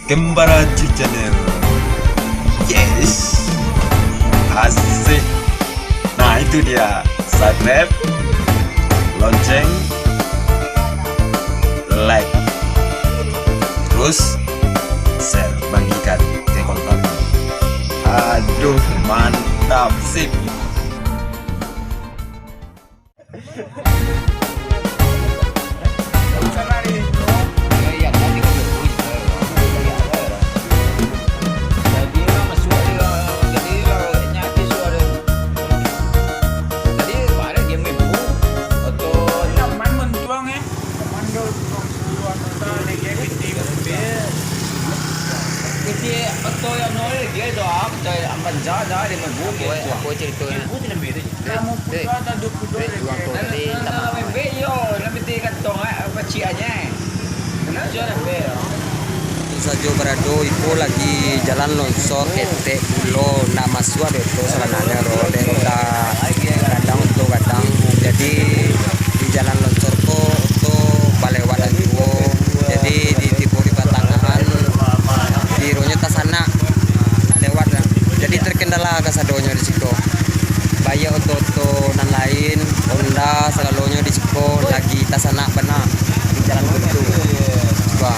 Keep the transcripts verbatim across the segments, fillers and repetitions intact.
Kembara Ju Channel. Yes. Asik. Nah, itu dia. Subscribe, lonceng, like. Terus share, bagikan ke kawan-kawan. Aduh, mantap, sip. Aku cerita. Dek, dek, dek, uang tu tadi minta maaf. Sajo barado, iko lagi jalan longsor, ketek pulo, ndak masuak dek tu sabananyo, ro, dek roda gadang tu gadang. Jadi, di jalan longsor ko, oto balewat juo. Jadi, di tibo di patangahan, kironyo tasanak, nah, nak lewat lah. Jadi, terkendala kasadonyo di siko. Baiak oto-oto nan lain, Honda, sagalonyo di siko lagi tasanak bana di jalan buntu. Wah.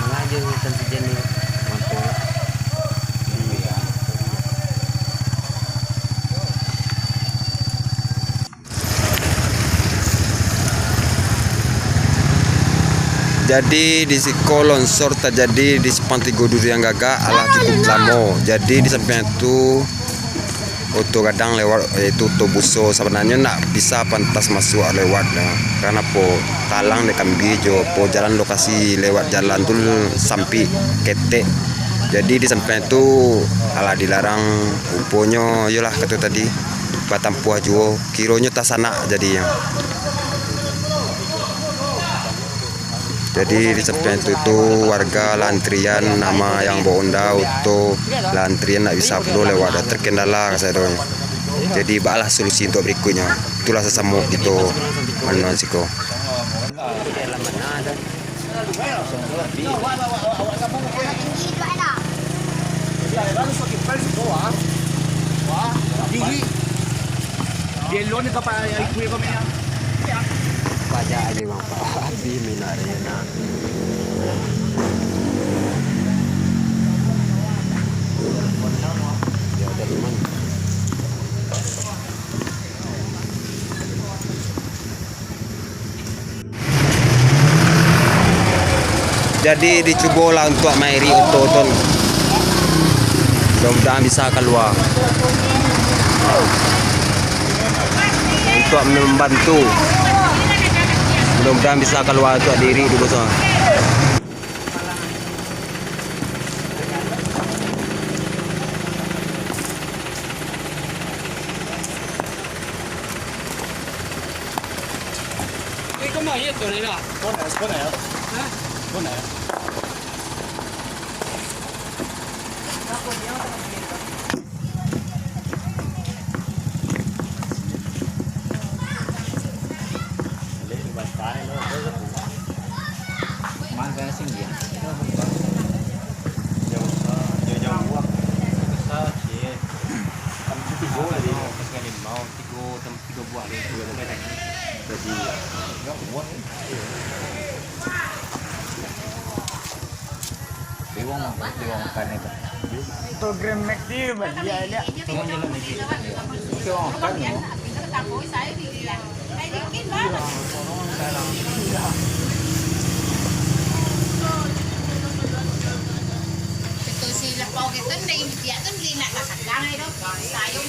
Mangaja hutan sijan ni, mantul. Jadi, di siko longsor tajadi di Simpang Tigo Durian Gagak alah cukup lamo. Jadi, di sampiang tu, oto gadang lewat, yaitu oto buso. Sabananyo ndak bisa pantas masuak lewat, nah. Karano apo? Talang dek kambia jo apo, jalan lokasi lewat jalan tu sampik, ketek. Jadi, di sampiang tu alah dilarang, ruponyo, iyolah kato tadi, batampuah juo. Kironyo tasanak jadinyo. Jadi, di sampiang itu tu, warga lah antrian, ama yang bawa Honda, oto lah antrian, ndak bisa pulo lewat, terkendala kasadonyo. Jadi, balah solusi untuk berikutnya. Itulah sasamo kito manuan siko. Pajak aja, Bang. Habis minat dia nak. Ya udah, teman. Jadi, dicubolah untuak mairik oto tu. Mudah-mudahan bisa kalua. Untuak mambantu. Mudah-mudahan bisa kalua untuak diirik dulu, so. Tigo buah ni. Jadi, ya, buah ni. Dewa makan, dewa makan itu. Program Mac ni bagi ya, lihat. Itu si lepau gitu, ndak intiak tu, beli nak masakan itu. Sayur.